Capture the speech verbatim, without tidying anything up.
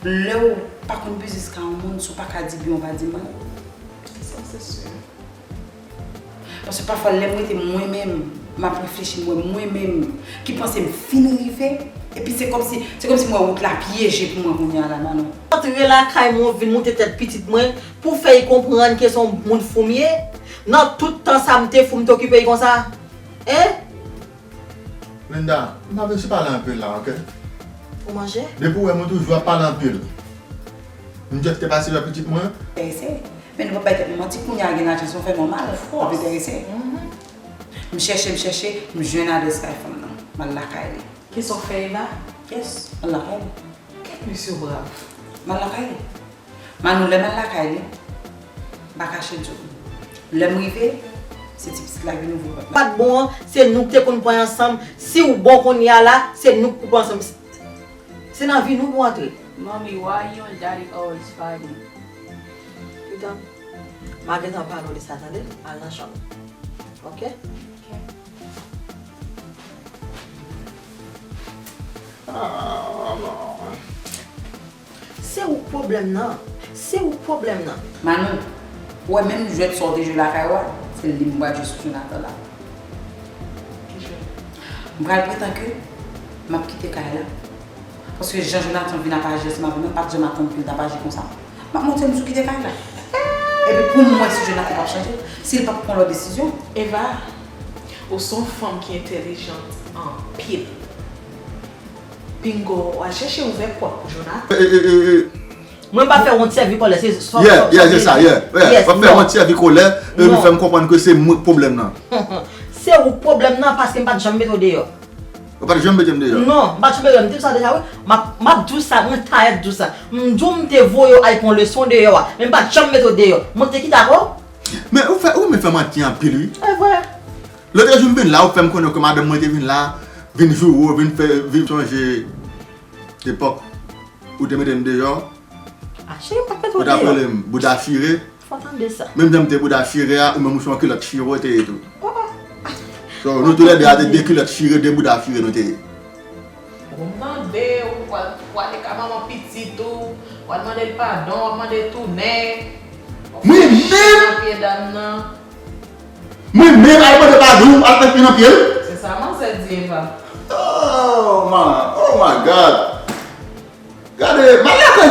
Lè w pa konn biznis ka yon moun, si w pa ka di byen, w pa di mal. Sa, se si. Paske pafwa, lè m rete mwen menm, m ap reflechi, m wè mwen menm ki panse m fin rive, epi se kòmsi, se kòmsi m wè wout la pyeje pou mwen kounye a la, Manon. Antre lakay mwen, w vin moute tèt pitit mwen, pou fè y konprann ke se yon moun fou m ye? Nan tout tan sa m te fou, m te okipe y konsa? Hein? Linda, m pa vle sou pale anpil la, oke? Ou manje? Depi w wè mwen toujou ap pale anpil. M just te pase wè pitit mwen. Enterese. Men nou p ap bay tèt nou manti, kounye a gen lajan, se yon fè nòmal. Of course. W ap enterese. Mhm. M chèche, m chèche, m jwenn adrès kay fanm nan. M al lakay li. Kisa w fè, Eva? Yes, m al lakay li. Kèt mesye brav. M al lakay li. Manou, lè m al lakay li, m pa kache di w. Lè m rive, se ti pitit la ki vin ouvri pòt la. Pa t bon an, se nou ki te konn pran ansanm. Si w bon kounye a la, se nou k pou pran ansanm. Se nan vi nou pou antre. Mommy, why you and daddy always fighting? Pitan, m a gentan pale w de sa, tande? Al nan chanm ou. Oke? Se ou k pwoblèm nan. Se ou k pwoblèm nan. Manou, ou wè menm jwèt sa w te jwe lakay ou a, se li m pral jwe sou Jonathan la. Ki jwèt? M pral pretan ke m ap kite kay la. Paske jan Jonathan vin ap aji ansanm avè m nan, m pa t janm atann ke l t ap aji konsa. M ap montre m sou kite kay la. Epi pou m wè si Jonathan p ap chanje, si l p ap pran lòt desizyon. Eva, ou se yon fanm ki entèlijant anpil. Pingo, w al chèche ouvè pòt pou Jonathan. E, e, e, e. Mwen pa fè wont sèvi kòlè, se sa w Yeah, yeah, se sa, yeah, yeah. Yes, W ap fè non. wont sèvi kòlè, epi Non. fè m konprann ke se mwen k pwoblèm nan. Se ou k pwoblèm nan, paske m pa t janm mete w deyò. Ou pa t janm mete m deyò? Non, m pa t janm mete w, m te di w sa deja, wi. M ap, m ap di w sa, mwen tayèt di w sa. M di w m te voye w al pran leson deyò a, men m pa t janm mete w deyò. Mwen te kite avè w. Men ou fè, ou renmen fè manti anpil, wi. E vre. Lòt jou m vin la, ou fè m konnen ke madanm mwen te vin la, vin joure w, vin fè, vin sonje epòk ou te mete m deyò. Ah, cheri, m pa t mete w deyò. Ou t ap rele m bouda chire. Fò tande sa. Menm jan m te bouda chire a, ou menm ou se yon kilòt chire w te ye tou. Oh, oh. So, nou toulède a te de kilòt chire, de bouda chire nou te ye. Ou mande, ou pral, pral ale ka manman pitit ou, w al mande l padon, w ap mande tounen. Mwen menm? Nan pye dam nan. Mwen menm al mande padon, al met men nan pye l? Se sa manzè di Eva. Oh my, oh my God. Gade, m al lakay